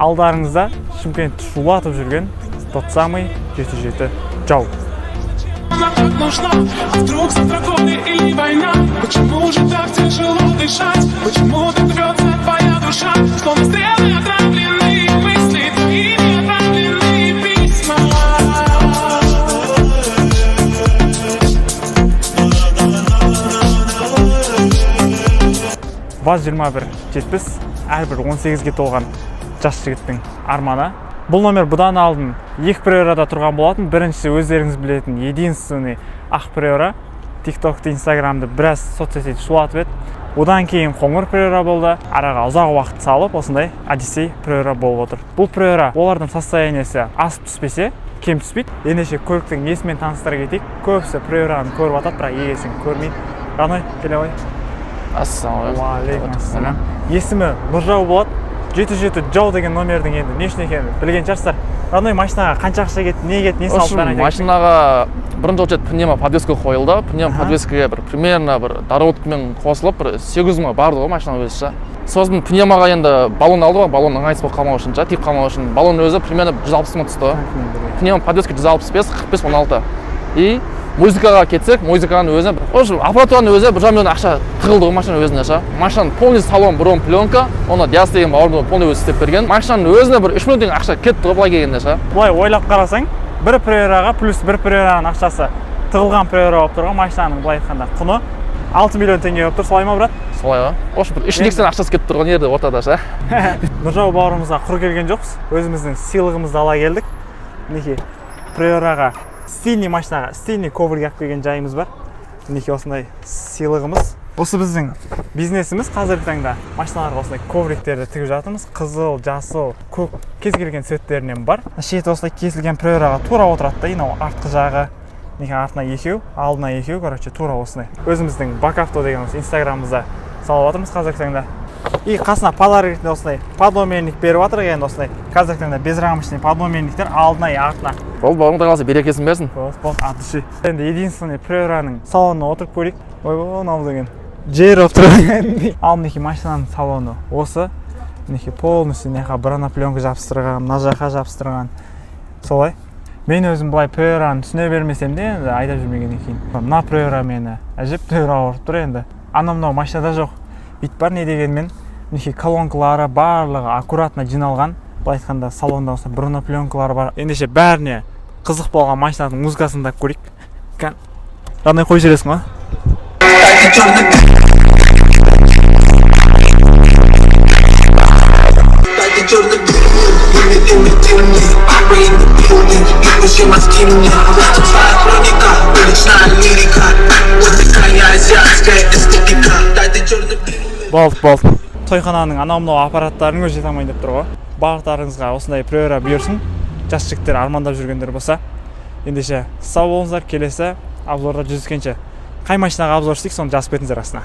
Алдарыңызда Шымкентті шулатып жүрген тот самый 77 жау. Она так нужна, а вдруг завтра годы или война? Почему же так тяжело дышать? Почему так рвется твоя душа? Словно стрелы отравленные мысли, твоими отравленные письма. ВАЗ 2170, әрбір 18-ге толған жас жігіттің арманы. Бұл номер бұдан алдын екі Приорада тұрған болатын. Біріншісі өздеріңіз білетін единственный ақ Приора. TikTokты, Инстаграмды, біраз соцсетті шулатып еді. Одан кейін қоңыр Приора болды. Араға ұзақ уақыт салып, осындай Одиссей Приора болып отыр. Бұл Приора олардың состояниесі асып түспесе, кем түспейді. Ендеше көліктің несімен таныстыра кетейік. Көбісі Приораны көріп жатады, бірақ егесін көрмейді. Родной, келе ғой. Ассалаумағалейкум. Уағалейкум. Есімі Нұржау болады. 77 жау деген номердің енді не үшін екенін білген шығарсыздар. Родной, машинаға қанша ақша кетті, не кетті, не В салып, общем, бәрін айта кетсең. Машинаға бірінші очередь пневмо подвеска қойылды. Пневмо подвескаға бір примерно бір доработкамен қосылып бір 800 мыңға барды ғой машинаның өзі ше. Сосын пневмоға енді баллон алды ғой, баллон ыңғайсыз болып қалмау үшін ше, тиіп қалмау үшін. Баллон өзі примерно 160 мың түсті. Пневмо подвеска 165, 45, 16. И музыкаға кетсек, музыканың өзі, в общем, аппаратураның өзі 1,5 миллион ақша тығылды ғой машинаның өзіне ше. Машинаның полный салон брон пленка, оны Диас деген бауырым полный өзі істеп берген. Машинаның өзіне бір 3 миллион теңге ақша кетті ғой былай келгенде ше. Былай ойлап қарасаң, бір Приораға плюс бір Приораның ақшасы тығылған Приора болып тұр ғой. Машинаның былай айтқанда құны 6 миллион теңге болып тұр, солай ма, брат? Солай ғой. В общем, бір үш Нексияның ақшасы кетіп тұр ғой жерде ортада ше. Нұржау бауырымызға құр келген жоқпыз, өзіміздің сыйлығымызды ала келдік. Мінекей, Приораға, стильный машинаға стильный коврик алып келген жайымыз бар. Мінекей, осындай сыйлығымыз. Осы біздің бизнесіміз, қазіргі таңда машиналарға осындай ковриктерді тігіп жатырмыз. Қызыл, жасыл, көк, кез келген цветтерінен бар. Шеті осылай кесілген Приораға тура отырады да. Мынау артқы жағы, мінекей, артына екеу, алдына екеу, короче, тура осындай. Өзіміздің Бакавто деген осы инстаграмымызда салып жатырмыз қазіргі таңда. И қасына подарок ретінде осындай подномерник беріп жатыр. Енді осындай қазіргі таңда безрамочный подномерниктер алдына и артына. Болды, бауырым, құдай қаласа, берекесін берсін. Вот, вот, от души. Енді единственный Приораның салонына отырып көрейік. Ойбой, мынау деген жер болып тұр. Ал мінекей, машинаның салоны осы. Мінекей, полностью мына жаққа бронепленка жабыстырған, мына жаққа жабыстырған. Солай. Мен өзім былай Приораны түсіне бермесем де, енді айдап жүрмегеннен кейін, мына Приора мені әжептәуір ауырып тұр енді. Анау мынау машинада жоқ. Бит бар не дегенмен, мінекей, колонкалары барлығы аккуратно жиналған. Былай айтқанда, салонда осы бронепленкалар бар. Ендеше бәріне қызық болған машинаның музыкасын тыңдап көрейік. Кән, родной, қойып жібересің ғой. Дайте черный дым, дым, дым, дым, in the building, и мозги мне. Твоя хроника, уличная лирика, вот такая азиатская эстетика. Дайте черный дым. Болды, болды. Тойхананың анау мынау аппараттарының өзі жете алмайын деп тұр ғой. Барлықтарыңызға осындай Приора бұйырсын, жас жігіттер армандап жүргендер болса. Ендеше сау болыңыздар, келесі обзорда жүздескенше. Қай машинаға обзор істейік, соны жазып кетіңіздер астына.